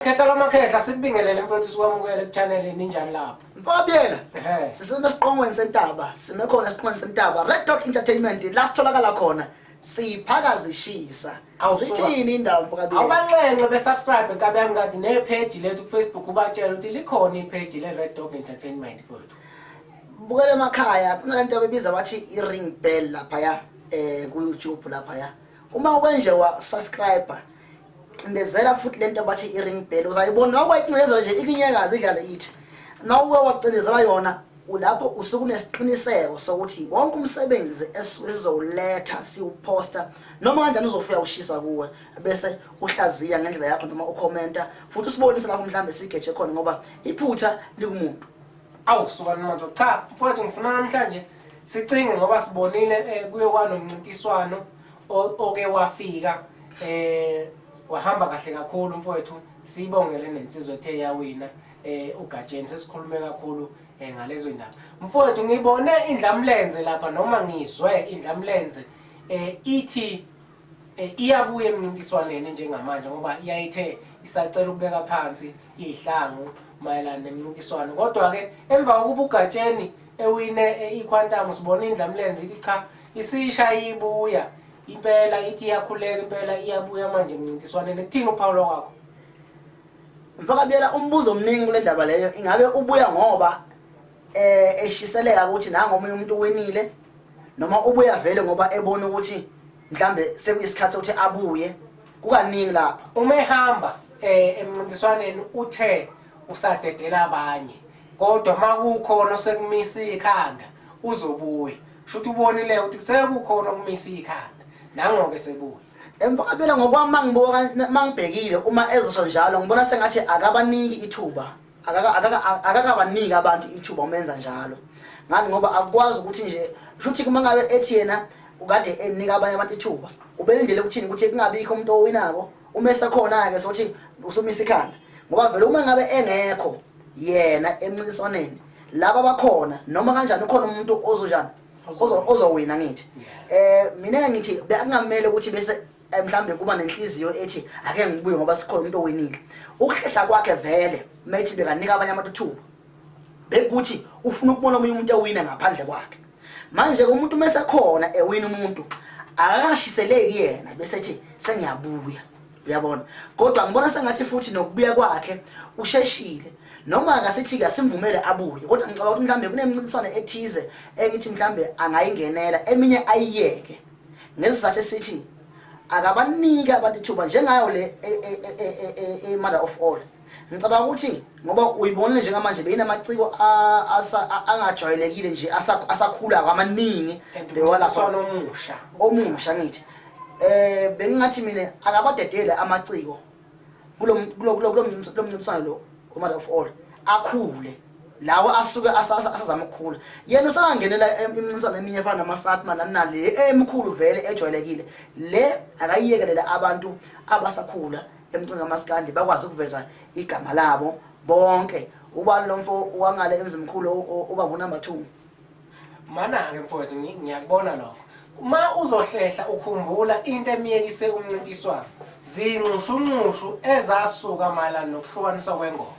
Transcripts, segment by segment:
Khehla lamakhehla, sikubingelele mfowethu, sikwamukele ku-channel. Ninjani lapho? Mfakabiyela. Ehhe. Sisime esiqongweni sentaba, sime khona esiqongweni sentaba. Red Dot Entertainment la sitholakala khona. Siphakazishisa. Awusuka. Zithini indaba, mfakabiyela? Awubanxenxe be-subscribe, nkabi yami, kanti nepheji lethu ku-Facebook, ubatshele ukuthi likhona ipheji le-Red Dog Entertainment, mfowethu. Bukele emakhaya, kunalento abebiza bathi i-ring bell laphaya ku YouTube laphaya. Uma wenje wa subscribe, cindezela futhi lento bathi i-ring bell, uzayibona nawukwayicindezela nje ikinyekazi idlale ithi nawuke wacindezela yona ulapho usuke unesiqiniseko sokuthi wonke umsebenzi esizowuletha siwuphosta noma kanjani uzofika ushisa kuwe, bese uhlaziya ngendlela yakho noma ukhomenta futhi usibonise lapho mhlawumbe sigeje khona, ngoba iphutha likumuntu. Awu suka nomanto, cha mfowethu, ngifuna namhlanje sicinge ngoba sibonile kuye kwanomncintiswano oke wafika wahamba kahle kakhulu, mfowethu. Sibongele nensizwa ethe yawina, uGatsheni. Sesikhulume kakhulu ngalezo ndaba, mfowethu. Ngibone indlamlenze lapha, noma ngizwe indlamlenze ithi iyabuya emncintiswaneni njengamanje, ngoba iyayithe isacela ukubeka phansi iy'hlangu mayelana nemncintiswano. Kodwa-ke emva kokuba uGatsheni ewine iQuantum, sibone indlamlenze ithi cha, isisha ibuya impela, ithi iyakhuleka impela, iyabuya manje emncintiswaneni. Kuthini uphawula kwakho? Mfakabiyela, umbuzo omningi kule ndaba leyo, ingabe ubuya ngoba eshiseleka ukuthi nangomunye umuntu uwinile, noma ubuya vele ngoba ebona ukuthi mhlambe sekuyisikhathi sokuthi abuye? Kukaningi lapha. Uma ehamba emncintiswaneni uthe usadedela abanye, kodwa makukhona osekumisa ikhanda uzobuya. Shuthi ubonile ukuthi sekukhona okumisa ikhanda, nangoke sebuya. Emfakabiyela, ngokwami mangibuka, mangibhekile, uma ezosho njalo ngibona sengathi akabaniki ithuba, akakabaniki abantu ithuba uma enza njalo. Ngani? Ngoba akukwazi ukuthi nje shuthi uma ngabe ethi yena ukade enika abanye abantu ithuba, ubelindele ukuthini? Ukuthi kungabikho umuntu owinako? Uma esekhona-ke sokuthi usumisa ikhanda, ngoba vele uma ngabe engekho yena emncintiswaneni, laba abakhona noma kanjani ukhona umuntu ozonjani ozowina. Ngithi mina ngithi bekungamele ukuthi bese mhlambe kuba nenhliziyo ethi ake ngibuye ngoba sikhona umuntu owinile. Ukuhlehla kwakhe vele methi bekanika abanye abantu ithuba, bekuthi ufuna ukubona omunye umuntu ewina ngaphandle kwakhe. Manje umuntu mesekhona ewina umuntu, akakashiseleki yena bese ethi sengiyabuya, uyabona? Kodwa ngibona sengathi futhi nokubuya kwakhe usheshile. Noma akasithi-ke asimvumele abuye, kodwa ngicabanga ukuthi mhlawumbe kunemincintiswano ethize engithi mhlawumbe angayingenela, eminye ayiyeke, ngesizathu esithi akabaniki abantu ithuba njengayo le e-Mother of All. Ngicabanga ukuthi ngoba uyibonile njengamanje beyinamaciko angajwayelekile nje, asakhula amaningi bewalapha. Umncintiswano omusha. Omusha. Ngithi bengingathi mina akabadedele amaciko kulo mncintiswano lo o-Mother of All, akhule lawo asuke asazama ukukhula. Yena usangangenela imincintiswano eminye efana nama-Satma nani nale emikhulu vele ejwayelekile. Le akayiyekelele abantu abasakhula emculweni kamaskandi bakwazi ukuveza igama labo bonke. Ubani lo mfo wangale eMzimkhulu uba ngu-number 2? Mana-ke mfowethu, ngiyakubona lokho. Uma uzohlehla ukhumbula into emiyekise umncintiswano, zinxushunxushu ezasuka mayelana nokuhlukaniswa kwengoma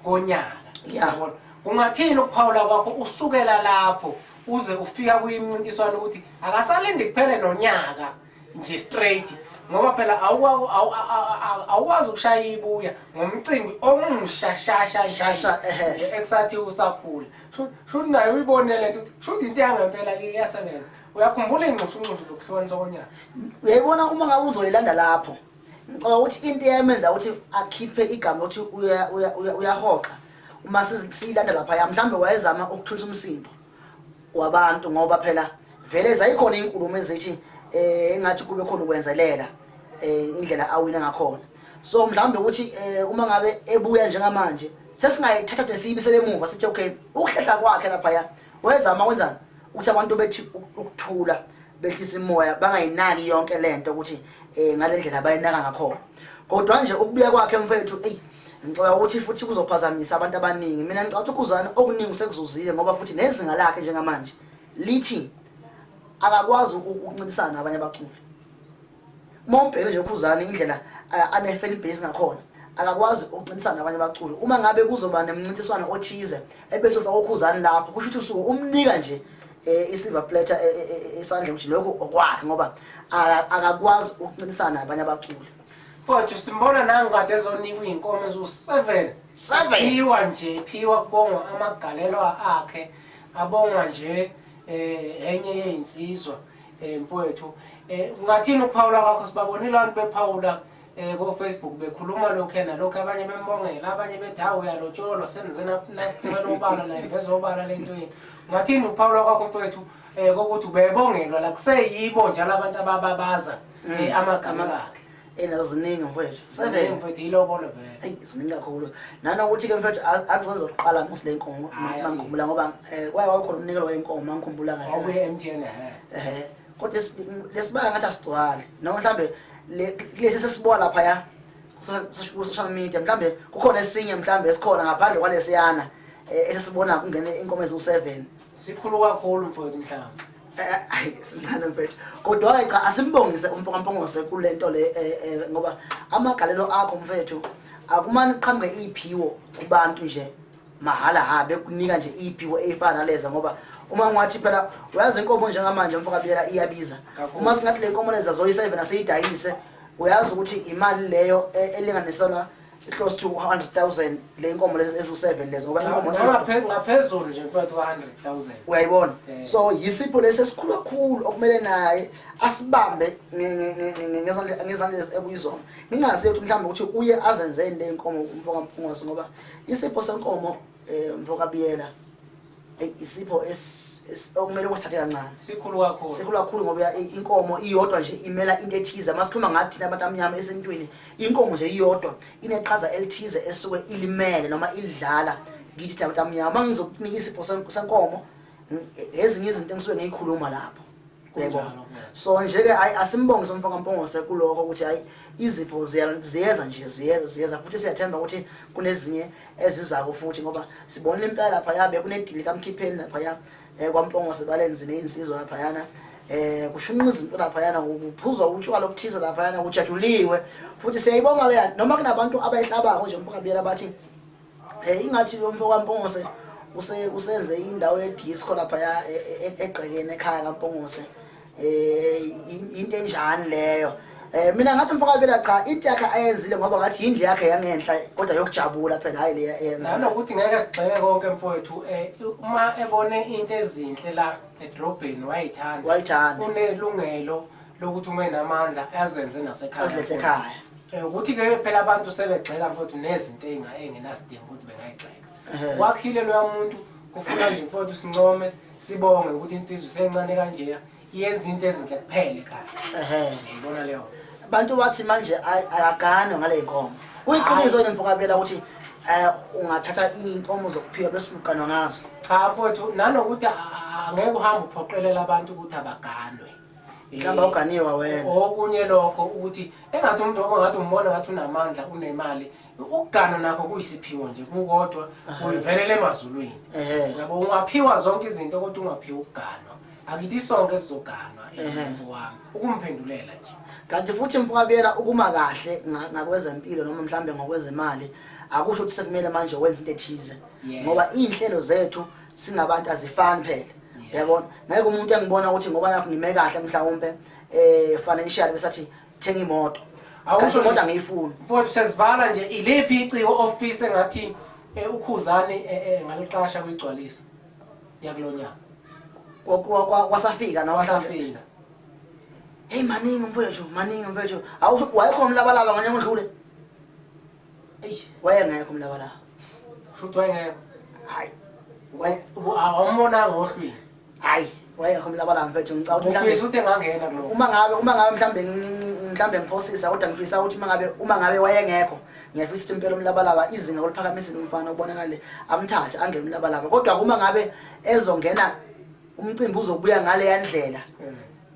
konyaka. Yabona, kungathini ukuphawula kwakho usukela lapho uze ufika kuyimncintiswano, ukuthi akasalindi kuphele nonyaka nje straight, ngoba phela awukwazi ukushaya ibuya ngomcimbi omusha shasha Shasha, ehhe. nje ekusathi usakhula? Shuthi naye uyibonile lento ukuthi shuthi into yangempela le iyasebenza. Uyakhumbula iy'nxushunxushu zokuhlukaniswa konyaka? Uyayibona, uma ngabe uzoyilanda lapho, ngicabanga ukuthi into eyemenza ukuthi akhiphe igama lokuthi uyahoxa, uma siyilanda laphaya, mhlawumbe wayezama ukuthulisa umsindo wabantu, ngoba phela vele zayikhona iy'nkulumo ezithi engathi kube khona ukwenzelela indlela awina ngakhona. So mhlawumbe ukuthi uma ngabe ebuya njengamanje, sesingayithatha nje siyibisele emuva, sithi okay, ukuhlehla kwakhe laphaya wezama kwenzani ukuthi abantu bethi ukuthula, behlisa imoya, bangayinaki yonke lento ukuthi ngale ndlela abayinaka ngakhona. Kodwa nje ukubuya kwakhe, mfethu, eyi, ngicabanga ukuthi futhi kuzophazamisa abantu abaningi. Mina ngicabanga ukuthi uKhuzani okuningi usekuzuzile, ngoba futhi nezinga lakhe njengamanje lithi akakwazi ukuncintisana nabanye abaculi. Uma umbheke nje uKhuzani, indlela ane-fan base ngakhona, Akakwazi ukuncintisana nabanye abaculi. Uma ngabe kuzoba nemncintiswano othize ebese ufaka uKhuzani lapho, kusho ukuthi usuke umnika nje isilver platter esandleni ukuthi lokhu okwakhe, ngoba akakwazi ukuncintisana nabanye abaculi. Mfowethu, simbona nangu kade ezonikwa iy'nkomo eziwu-7. 7. Phiwa nje, phiwa kubongwa amagalelo akhe, abongwa nje enye yey'nsizwa mfowethu. Ungathini ukuphawula kwakho? Sibabonile abantu bephawula ko-Facebook bekhuluma lokhu nalokhu, abanye bembongela, abanye bethi hawu uyalotsholwa, senize naphumela obala nayiveza obala le nto yenu. Ungathini ukuphawula kwakho mfowethu kokuthi ubebongelwa la kuseyibo njalo abantu abababaza amagama akhe? Enazo ziningi mfowethu. 7. Mfowethu, yilobolo vele. Eyi, ziningi kakhulu. Nanokuthi-ke mfowethu akuzoze kuqala musi le nkomo Hhayi, mangikhumbula, ngoba kwaye kwakhona umnikelo wenkomo mangikhumbula kahle. Okuye-MTN ehe. Ehe, kodwa lesibaya ngathi asigcwali, noma mhlambe kulesi sesibona laphaya ku-social media, mhlambe kukhona esinye mhlambe esikhona ngaphandle kwalesiyana esesibona kungene inkomo eziwu-7. Sikhulu kakhulu mfowethu mhlawumbe. Hayi, sincane mfethu, kodwa-ke cha, asimbongise umfo kaMpongose kule nto le ngoba amagalelo akho mfethu akumane kuqhamuke iy'phiwo kubantu nje mahhala, ha bekunika nje iy'phiwo ey'fana naleza, ngoba uma ungathi phela uyazi inkomo njengamanje mfo kaBiyela iyabiza. Kakhulu. Uma singathi le nkomo leza zoyi-7 asiyidayise, uyazi ukuthi imali leyo elinganiselwa close to 100,000 le inkomo lezi eziwu-7 lezi, ngoba inkomo Ngaphezulu nje mfowethu ka-100,000. Uyayibona? So yisipho lesi esikhulu kakhulu okumele naye asibambe ngezandla ekuyizona. Ngingazi ukuthi mhlawumbe ukuthi uye azenzeni le nkomo umfo kaMpungose, ngoba isipho senkomo mfo kaBiyela isipho okumele ukusithathe kancane. Sikhulu kakhulu. Sikhulu kakhulu, ngoba inkomo iyodwa nje imela into ethize. Masikhuluma ngathi thina abantu amnyama esintwini, inkomo nje iyodwa ineqhaza elithize esuke ilimele noma idlala kithi thina abantu amnyama. Uma ngizokunika isipho senkomo, ezinye izinto engisuke ngiyikhuluma lapho. Uyayibona? Kunjalo, kuya. So nje-ke hayi, asimbongise umfo kaMpungose kulokho ukuthi hayi, izipho ziyeza nje, ziyeza, ziyeza, futhi siyathemba ukuthi kunezinye ezizako futhi, ngoba sibonile impela laphaya bekunedili kaMkhipheni laphaya kwaMpungose, balenze ney'nsizwa laphayana, kushunqa izinto laphayana, kuphuzwa utshwala obuthize laphayana, kujajuliwe futhi. Siyayibonga leya, noma kunabantu abayihlabako nje umfo kaBiyela bathi ingathi lo mfo kaMpungose usenze indawo yedisco laphaya egqekeni ekhaya kaMpungose. Into enjani leyo? Mina ngathi umfo kaBiyela cha, into yakhe ayenzile, ngoba ngathi yindlu yakhe yangenhla, kodwa yokujabula phela, hayi le eyenza. Nanokuthi ngeke sigxeke konke mfowethu, uma ebone into ezinhle la edrobheni wayithanda, Wayithanda. unelungelo lokuthi uma enamandla azenze nasekhaya. Azilethe ekhaya. Ukuthi-ke phela abantu sebegxeka mfowethu nezinto ey'ngenasidingo ukuthi bengayigxeka. Wakhile loya muntu, kufuna nje mfowethu sincome, sibonge ukuthi insizwa isencane kanjeya iyenza into ezinhle kuphela ekhaya. Ngiyibona leyo. Abantu bathi manje akaganwe ngale nkomo. Kuyiqiniso yini mfo kaBiyela ukuthi ungathatha iy'nkomo zokuphiwa bese uganwa ngazo? Cha mfowethu, nanokuthi angeke uhambe uphoqelela abantu ukuthi abaganwe. Mhlawumbe awuganiwa wena. Okunye lokho ukuthi engathi umuntu ongathi umbona ngathi unamandla, unemali, ukugana nakho kuyisiphiwo nje kukodwa, kuyivelela emazulwini. Uyabo, ungaphiwa zonke izinto kodwa ungaphiwa ukuganwa. Akithi sonke sizoganwa, mfo wami, ukumphendulela nje. Kanti futhi mfo kaBiyela, ukuma kahle ngakwezempilo noma mhlambe ngokwezemali akusho ukuthi sekumele manje wenze into ethize. Ngoba iy'nhlelo zethu singabantu azifani phela. Uyabona, ngeke umuntu engibona ukuthi ngoba nakho ngime kahle mhlawumbe financial besathi thenga imoto. Awusho Kanti imoto nje. angiyifuni. Mfowethu, sesivala nje, iliphi iciko ofisa engathi uKhuzani engaliqasha kuyigcwalisa yakulo nyaka? Kwasafika nawe. Kwasafika. Hey, maningi mfowethu, maningi mfowethu. Awu, wayekhona umlabalaba ngonyaka odlule? Eyi. Wayengekho umlabalaba. Futhi wayengekho. Hayi. Awumbonanga ohlwini? Hayi, wayengekho umlabalaba mfethu, ngicabanga ukuthi Ufisa ukuthi engangena kuloko. Uma ngabe mhlambe mhlambe ngiphosisa, kodwa ngifisa ukuthi uma ngabe wayengekho, ngiyafisa ukuthi impela umlabalaba izinga oliphakamisile umfana ubonakale, amthathe angene umlabalaba. Kodwa uma ngabe ezongena umcimbi uzobuya ngale ndlela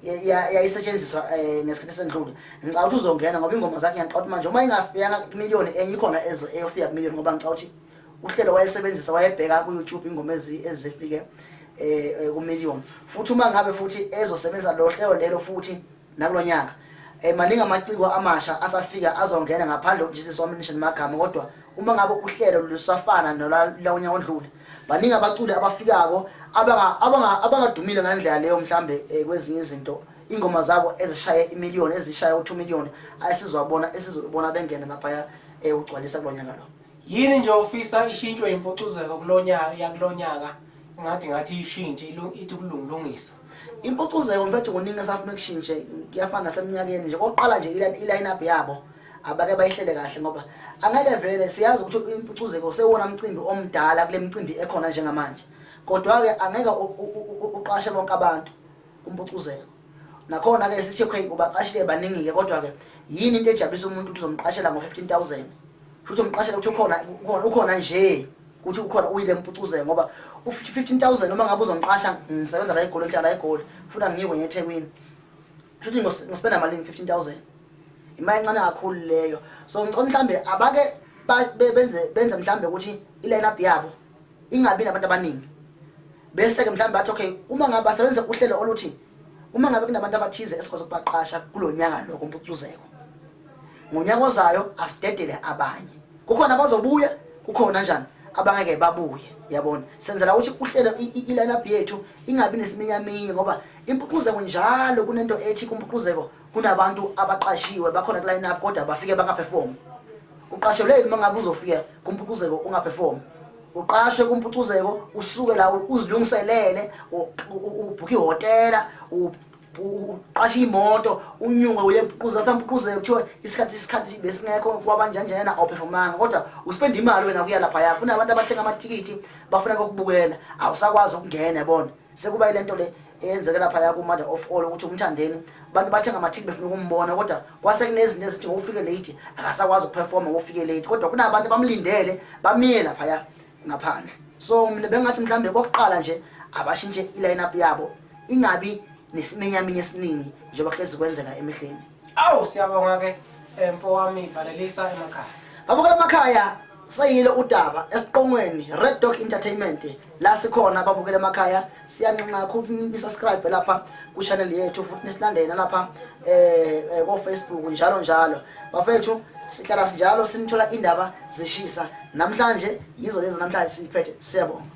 yayisetshenziswa ngesikhathi esendlule, ngicabanga ukuthi uzongena, ngoba ingoma zakhe ngiyaqala ukuthi manje uma ingafika kumiliyoni enye ikhona ezo eyofika kumiliyoni, ngoba ngicabanga ukuthi uhlelo wayesebenzisa wayebheka ku-YouTube ingoma ezifike kumiliyoni. Futhi uma ngabe futhi ezosebenza lo hlelo lelo futhi nakulonyaka Maningi amaciko amasha asafika azongena ngaphandle kokuthi siwamention amagama, kodwa uma ngabe uhlelo lusafana nolawunyaka ondlule, baningi abaculi abafikako abangadumile ngalendlela leyo, mhlambe kwezinye izinto ingoma zabo ezishaye imiliyoni, ezishaye u2 million, ayisizwabona esizobona bengena lapha ugcwalisa kulonyaka lo. Yini nje ofisa ishintshwe impucuzeko kulonyaka, yakulonyaka, ngathi ishintshe ithi ukulungilungisa? Impucuzeko mfethu kuningi esafuna ukushintshe, kuyafana naseminyakeni nje. Okokuqala nje i-line up yabo abake bayihlele kahle, ngoba angeke vele siyazi ukuthi impucuzeko sewona mcimbi omdala kule mcimbi ekhona njengamanje, kodwa-ke angeke uqashe bonke abantu kumpucuzeko. Nakhona-ke sithi okay, ubaqashile baningi-ke, kodwa-ke yini into ejabulisa umuntu ukuthi uzomqashela ngo-15 000, futhi umqashela ukuthi ukhona nje, ukuthi ukhona uyile mpucuzeko, ngoba u-15 000 uma ngabe uzomqasha, ngisebenza la eGoli, ngihlala la eGoli, funa ngiwe ngeThekwini, futhi ngispenda malini? 15 000 imali encane kakhulu leyo. So ngicela mhlambe abake benze mhlambe ukuthi i-line up yabo ingabi nabantu abaningi, bese-ke mhlawumbe bathi okay, uma ngabe basebenzise uhlelo oluthi uma ngabe kunabantu abathize esikwazi ukubaqasha kulo nyaka lo kumpucuzeko, ngonyaka ozayo asidedele abanye, kukhona abazobuya, kukhona njani abangeke babuye, yabona. Senzela ukuthi uhlelo i-line up yethu ingabi nesiminyaminya, ngoba impucuzeko njalo kunento ethi kumpucuzeko kunabantu abaqashiwe bakhona ku-line up, kodwa bafike bangaperform. Uqashelwe uma ngabe uzofika kumpucuzeko ungaperform? Uqashwe kumpucuzeko, usuke la uzilungiselele, ubhukhe ihhotela, uqashe imoto, unyuke uye empucuzeko, mhlawumbe umpucuzeko kuthiwa isikhathi besingekho, kwabanjanjena, awuphefomanga, kodwa uspenda imali wena kuya laphaya. Kunabantu abathenga amathikithi bafuna kokubukela, awusakwazi ukungena, yabona. Sekuba ile nto le eyenzeke laphaya ku-Mother of All, ukuthi uMthandeni abantu bathenga amathikithi befuna ukumbona, kodwa kwase kunezinto ezithi ngokufike late akasakwazi ukuperforma, ngokufike late, kodwa kunabantu abamlindele bamiye laphaya ngaphandle. So mina bengathi mhlawumbe kokuqala nje abashintshe i-line up yabo, ingabi nesiminyaminya esiningi njengoba kuhlezi kwenzeka emihleni. Awu, siyabonga-ke, mfowami, valelisa emakhaya. Babukela emakhaya, seyile udaba esiqongweni Red Dog Entertainment la sikhona. Babukela emakhaya, siyanxenxa kakhulu ni-subscribe lapha ku-channel yethu, futhi nisilandele nalapha ko-Facebook njalo njalo. Bafethu, sihlala sinjalo sinithola indaba zishisa. Namhlanje yizo lezi namhlanje siyiphethe. Siyabonga.